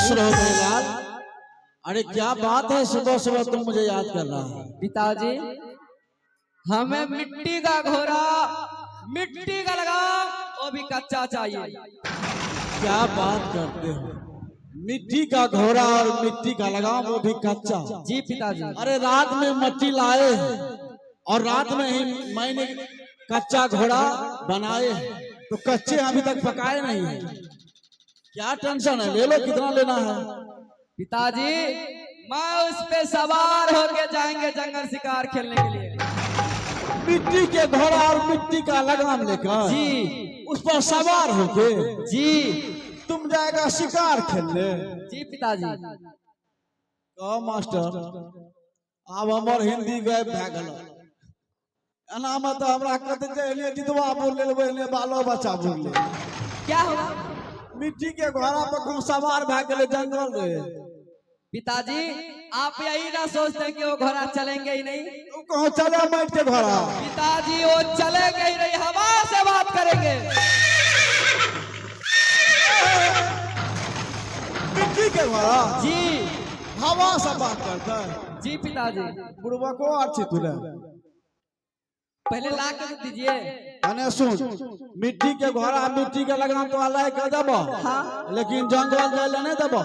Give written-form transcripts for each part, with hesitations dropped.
खुश रहो मेरे लाल। अरे क्या बात है, सुबह सुबह तुम मुझे याद कर रहा है। पिताजी, हमें मिट्टी का घोड़ा, मिट्टी का लगाम, वो भी कच्चा चाहिए। क्या बात करते हो, मिट्टी का घोड़ा और मिट्टी का लगाम, वो भी कच्चा। जी पिताजी। अरे रात में मट्टी लाए हैं और रात में ही मैंने कच्चा घोड़ा बनाए हैं, तो कच्चे अभी तक पकाए नहीं है। क्या टेंशन है, ले लो, कितना लेना है। पिताजी, मैं उस पे सवार होके जाएंगे जंगल शिकार खेलने के लिए। मिट्टी के घोड़ा और मिट्टी का लगाम लेकर जी। उस पर सवार होके जी। तुम जाएगा शिकार खेलने। जी पिताजी। कहो मास्टर, आब हमर हिंदी गायब भए गेल। एनामे तऽ हमरा कते जहने जितवा बोल लेल ओहने बालो बच्चा बोल लेल। क्या हुआ? मिट्टी के घोड़ा पर कहूँ सवार भए गेलै जंगल रे। पिताजी, आप यही ना सोचते हैं कि वो घोड़ा चलेंगे ही नहीं। तू कहूँ चले माटि के घोड़ा। पिताजी, वो चलेंगे ही नहीं, हवा से बात करेंगे। मिट्टी के घोड़ा जी। हवा से बात करता है। जी पिताजी। बुड़बको आर छी तू रे। पहले ला के तो दीजिए। अने सुन, मिट्टी के घोड़ा मिट्टी के लगाम तो लाय के देबो। हाँ। लेकिन जंगल जाय ले नहीं देबो।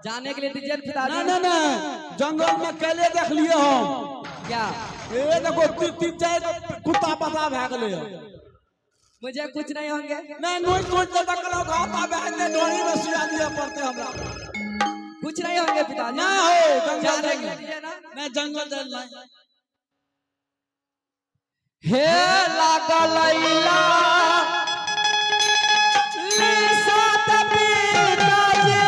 जाने के लिए दीजिए पिताजी। नहीं नहीं नहीं, जंगल में कैले देख लिए हम। क्या? ए देखो, तीन तीन चार गो कुत्ता पता भए गेलै। मुझे कुछ नहीं होंगे। नहीं, नोच नोच दे तक घाटा भए गेलै, डोरी में सुया दिए पड़ते हमरा। कुछ नहीं होंगे पिताजी। नहीं हो जंगल जाने के जाय लिए दीजिए ना। नहीं, जंगल जाय नहीं। हे लागलैला लिसात पिताजी,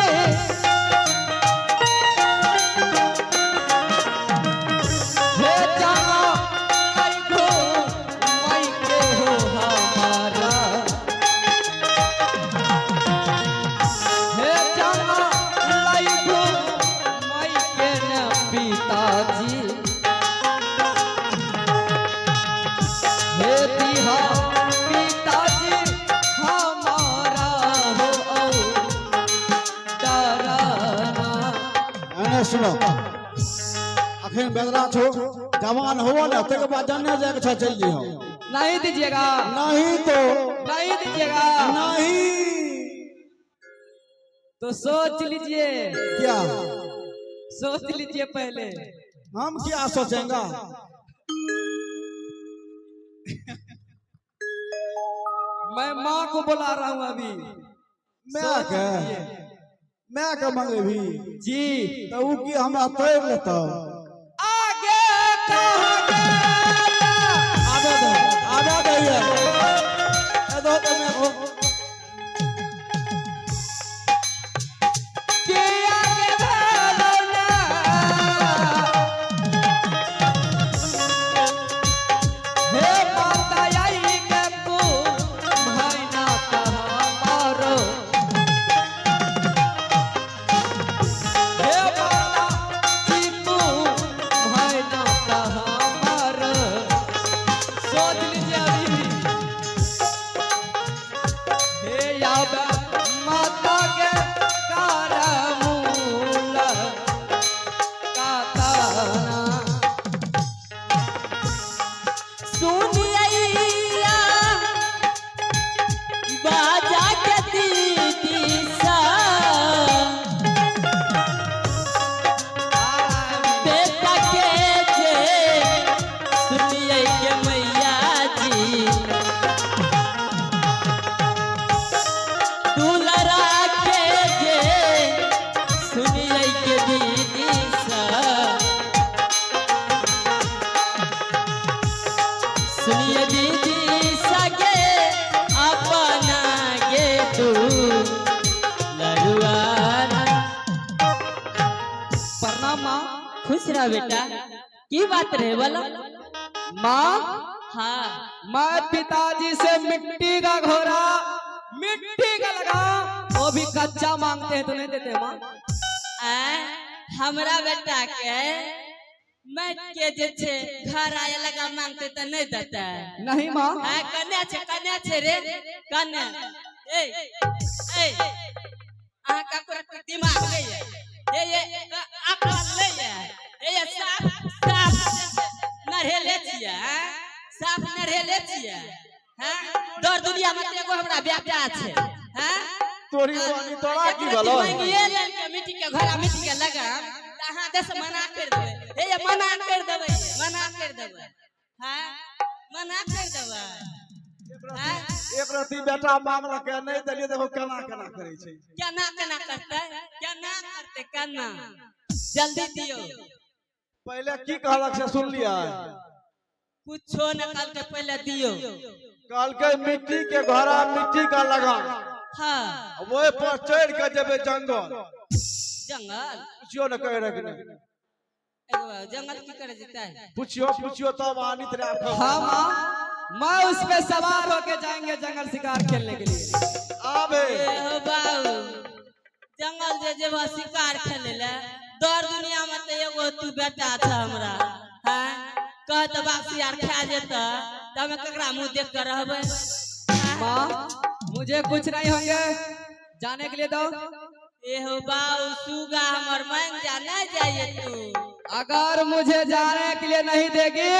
हे जाना आई गो माई के हो हमारा, हे जाना लाई गो माई के न पिताजी, हे दिहा पिताजी हमारा हो औ डराना। अने सुनो, अखन बेदरा छो, जवान हो ने तकर बाद जन्ने जाके छो चल दिहो। नहीं दीजिएगा। नहीं तो। नहीं दीजिएगा। नहीं। तो सोच लीजिए। क्या? सोच लीजिए पहले। हम क्या सोचेंगे? मैं माँ को बुला रहा हूँ अभी। मैं सोच के लीजिए। मैं के मंगेबी? जी। तो ऊ की हमरा तोड़ लेतो? आगे कहाँ गेला? आबे दे, आबे दे ये ए दो तो मैं हो। कि आगे भेलो ना? हे माता आई के को भाई ना कहाँ मारो, हे माता चीकू भाई ना कहाँ मारो। सोच लीजिए अभी भी। हे याब माता के कारमूल काताना। सुनिया बाजा के दीदी सा, बेटा के जे सुनिए के मैया जी, दुलरा के जे सुनिए के दीदी सा, सुनिए दीदी सगे अपना गे तू लरुआना। प्रणाम माँ। खुश रह बेटा, की बात रहे बोला? माँ। हाँ। मैं पिताजी से मिट्टी का घोड़ा, मिट्टी का लगाम, वो भी कच्चा मांगते हैं तो नहीं देते माँ? आ, हमरा बेटा के मैं के जे छे घर आए लगा मांगते तो नहीं देते? नहीं माँ। आ, कन्या छे, कन्या छे रे, कन्या। ए ए, अहाँ का कोई दिमाग नहीं है ये अकल नहीं है ये साफ साफ नरहेले छियै हैं? साफ नरहेले छियै हैं? दर दुनिया में एगो हमरा बेटा छै हैं? तोरी बनी तोरा की भेलो? मांगिए लेलकै मिट्टी के घोड़ा मिट्टी के लगाम तऽ अहाँ दस मना कर देबै। हे ये मना कर देबै, मना कर देबै, हैं? मना कर देबै, हैं? एक रति बेटा मांगलकै नहि देलियै, देखो केना केना करै छै। केना केना करतै, केना करतै, केना? जल्दी दियौ। पहिले की कहलक से सुनलियै? कुछो न कहलकै, पहिले दियौ। कहलकै मिट्टी के घोड़ा मिट्टी का लगाम, हाँ। ओहि पर चढ़ के जेबै जंगल। जंगल? पुछियो ने कहि रखने। एगो जंगल की करे जेतै? पुछियो पुछियो तब आनित रे आब। हाँ माँ, मैं उस पे सवार होके जाएंगे जंगल शिकार खेलने के लिए। आबे। ए हो बाबू, जंगल जे जेबह शिकार खेले ले, दर दुनिया में तऽ एगो तू बेटा छ हमरा, हैं? कह तऽ बाप यार खा जेतै तऽ हमे ककरा मुँह देख के रहबै? माँ, मुझे कुछ नहीं होंगे, जाने के लिए दो। ए हो बाबू सुगा हमर, मान जा, नहीं जाइए तू। अगर मुझे जाने के लिए नहीं देगी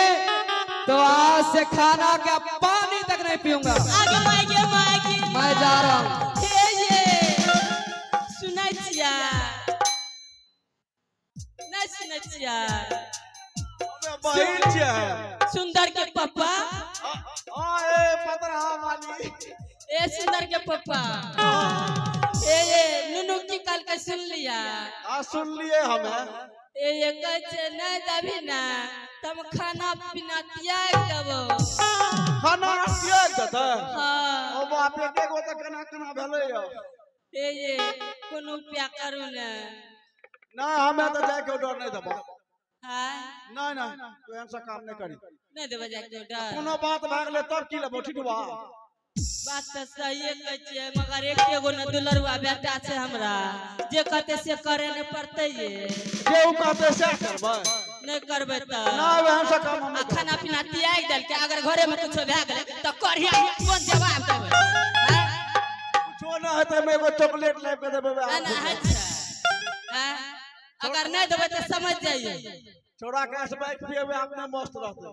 तो आज से खाना का पानी तक नहीं पीऊंगा। आगे मागे मागे। मैं जा रहा हूँ। हे ये सुनै छियै? नहीं सुनै छियै? बहिन छियै। सुंदर के पप्पा। हाँ, ए पतरा वाली। ए सुंदर के पप्पा, ए ए नुनू की कल के सुन लिया? आ सुनलिए हमे। ए ये कहै छै नहीं देबही ना तब खाना पीना त्याग देबो। खाना त्याग देतै? हाँ। ओ बाप रे, एगो तऽ केना केना भेलै यौ। ए ये कोनो उपाय करू ने। नहि, हमे तऽ जाके ऑर्डर नहि देबो। हाँ? नहि नहि, तू एहन से काम नहि करी। नहीं देबो जाके ऑर्डर? कोनो बात भए गेलै तब की लेबो ठिठुआ? बात तऽ सहिए कहै छियै, मगर एक एगो ने दुलरुआ बेटा छै हमरा, जे कहतै से करे ने पड़तै ये। जे ओ कहतै सएह करबै। नहीं करबै तऽ? नहि, एहन से काम हम आ नहि करबै। खाना पीना त्याग देलकै, अगर घरे में कुछो भए गेलै तऽ कढ़िया कोन जवाब देबै, हैं? कुछो नहि हेतै, हम एगो चॉकलेट लाबि कऽ देबै। एना होइ छै, हैं? अगर नहीं देबै तऽ समझ जाइए। छोड़ा के स्प्राइट पिएबै, अपने मस्त रहतै।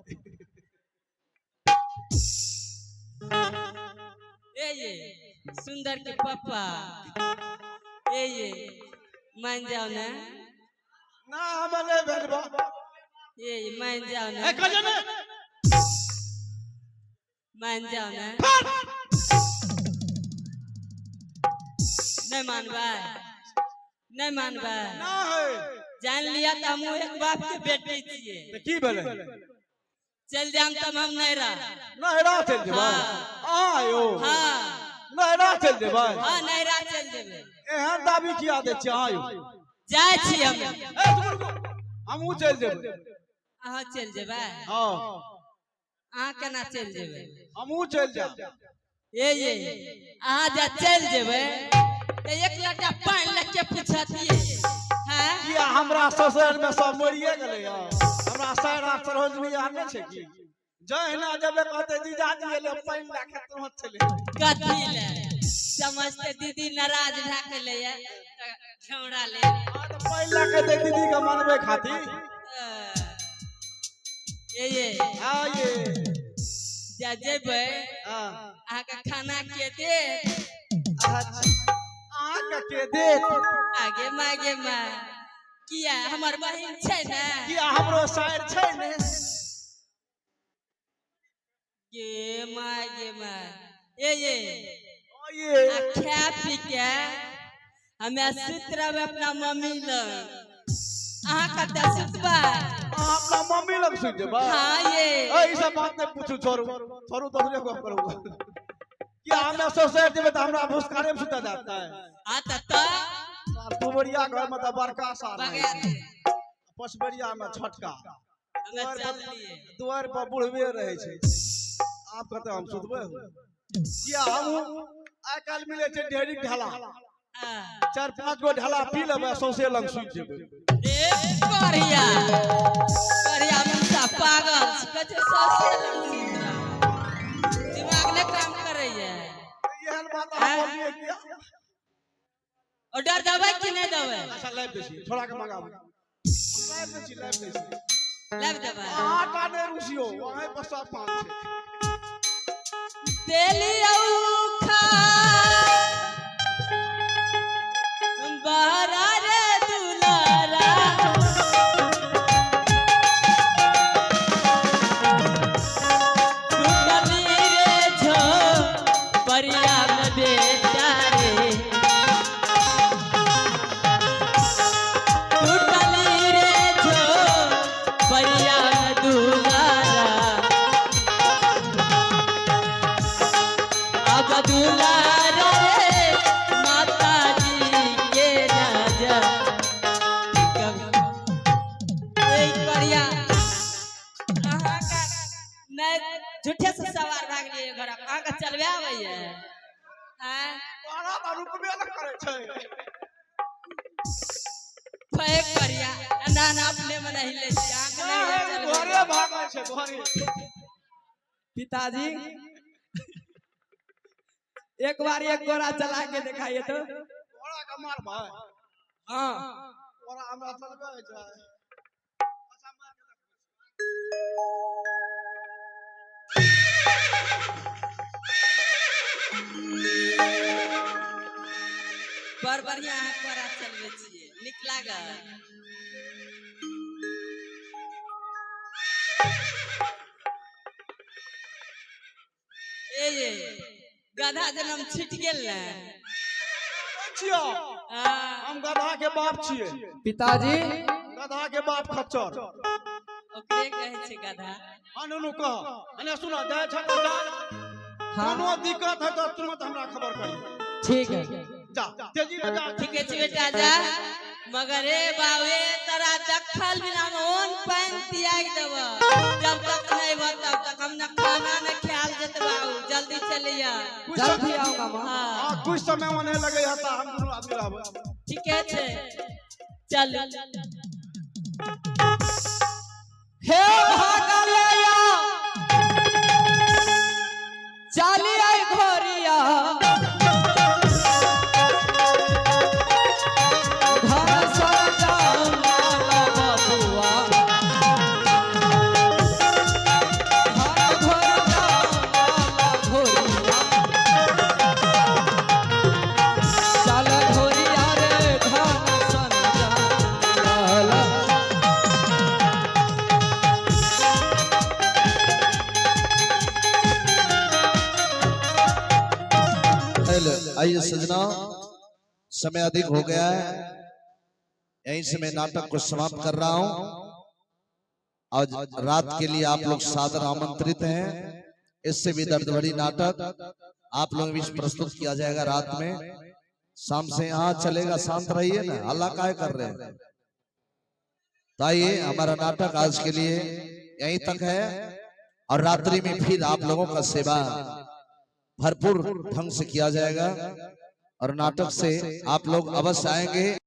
ए ये सुंदर के पापा, ए ये मान जाओ ना। ना, हम नहि भेजबो। ए ये मान जाओ ना। ए कहियो ने। मान जाओ ना। नहीं मानबै, नहीं मानबै? ना है। जान लिया तऽ हमहूँ एक बाप के बेटी छियै। तऽ की भेलै? चल जाम तब हम नहीं रह। नहरा चलि जेबै? हाँ। अहाँ यौ? हाँ। नहरा चलि जेबै? हाँ, नैहरा चल जेबै। एहन दाबी किया दै छियै अहाँ यौ? जाइ छी हम। ए रुकू, रुकू। हमहूँ चलि जेबै। अहाँ चलि जेबै? हाँ। अहाँ केना चलि जेबै? हमहूँ चलि जायब। ए ये अहाँ जा चलि जेबै तऽ एक लोटा पानि लऽ के पूछतियै, हैं? किया, हमरा ससुराल में सब मरिए गेलै यौ? हमरा सारा सरोजनी आर नहि छै की? जहिना जेबै कहतै जीजाजी एलै, पानि लए के तुरंत चलि एबै। कथी ले समझते दीदी नाराज भए गेलै तऽ झौड़ा ले। हाँ, तऽ पानि लए के दे दीदी के मनबै खातिर। ए ये हाँ ये। जा जेबै, हाँ। अहाँके खाना के देत? अच्छा, अहाँके के देत? आगे मागे माँ, किया, हमर बहिन छै ने। किया, हमरो साइर छै ने। गे माँ गे माँ, ए ये ओ ये। आ खा पी के हमे सुति रहबै अपना मम्मी लग, अहाँ कतऽ सुतबै? अहाँ अपना मम्मी लग सुति जेबै? हाँ ये। ए, ई सब बात नहि पूछू, छोड़ू छोड़ू, दोसरे गप करू। किया, हमे ससुराल जेबै तऽ हमरा भुसकारे मे सुता जाता है। आ तऽ तऽ दुबरिया घर में तऽ बड़का सार रहै बगैर छै, पछबरिया में छोटका। हमे चललिए। दुआरि पर बुढ़बे रहै छै, आब कतऽ हम सुतबै हो? किया, हमहूँ आइ काल्हि मिलै छै ढेरिक ढेला। हाँ। चारि पाँच गो ढेला पी लेबै, सौंसे लग सुति जेबै। ए करिया करिया मुसा पागल छै, कहै छै सौंसे लग सुति रहबै। दिमाग नहि काम करैया। एहन बात अहाँ बोललियै किया? ऑर्डर देबै कि नहि देबै? अच्छा, लाइव दै छी, छोड़ा के मंगाबू। हम लाइव दै छी, लाइव दै छी। लाबि देबै। अहाँ टा नहि रुसियो, अहीं पर सब पान छै। तेली औखा बहरा रे दुलारा, टूटली रे झो परिया में बेटा रे, टूटली रे झो परिया में दुलारा। अब दुलारा रे माता जी के नजर कभी। ए करिया, अहाँके नहि झूठे से सवार भए गेलियै घर, अहाँके चलबे आबैये? आँय? तोरा तऽ रुकबे ने करै छै। फैक करिया, ना ना, अपने में नहीं ले छी, अहाँके नहीं नहि, चलबे। घरे भागै छै, घरे। पिताजी, एक बार एक गोरा चला के दिखाइए तो। घोड़ा के मारबै? हाँ। घोड़ा हमरा चलबै छै। अच्छा, मार के देखबै। बड़ बढ़िया अहाँ घोड़ा चलबै छियै, नीक लागल। ए ये गधा जनम छूटि गेल ने? छियौ। हाँ। हम गधा के बाप छियै। पिताजी। गधा के बाप खच्चर। ओकरे कहै छै गधा। हाँ नुनू, कह। अने सुन, जाइ छ तऽ जा। हाँ। कोनो दिक्कत है तऽ तुरंत हमरा खबर करी। ठीक है। जा, तेजी में जा। ठीके छै बेटा, जा। मगर ए बाबे, तोरा दखल बिना हम ओन पानि त्याग देब। जब तक नहीं बा तब तक हम न खाना न खायल जेत। बाबू, जल्दी चलिया। कुछ जल्दी आऊंगा माँ। हाँ। हाँ, कुछ समय ओने लगे है तऽ हम दुनू आदमी रहबै। ठीके छै, चल। हे भागलया चाली आई घोरिया, घर सजावला बबुआ, घर घर जावला घोरिया, चल घोरिया रे धन सजावला। हेलो, आइए सजना, समय अधिक हो गया है, यहीं से मैं नाटक को समाप्त कर रहा हूं। आज रात के लिए आप लोग सादर आमंत्रित हैं। इससे भी दर्द भरी नाटक आप लोगों के बीच प्रस्तुत किया जाएगा रात में, शाम से यहाँ चलेगा। शांत रहिए ना, हल्ला काहे कर रहे हैं? तो आइए, हमारा नाटक आज के लिए यहीं तक है और रात्रि में फिर आप लोगों का सेवा भरपूर ढंग से किया जाएगा और नाटक से आप लोग अवश्य आएंगे।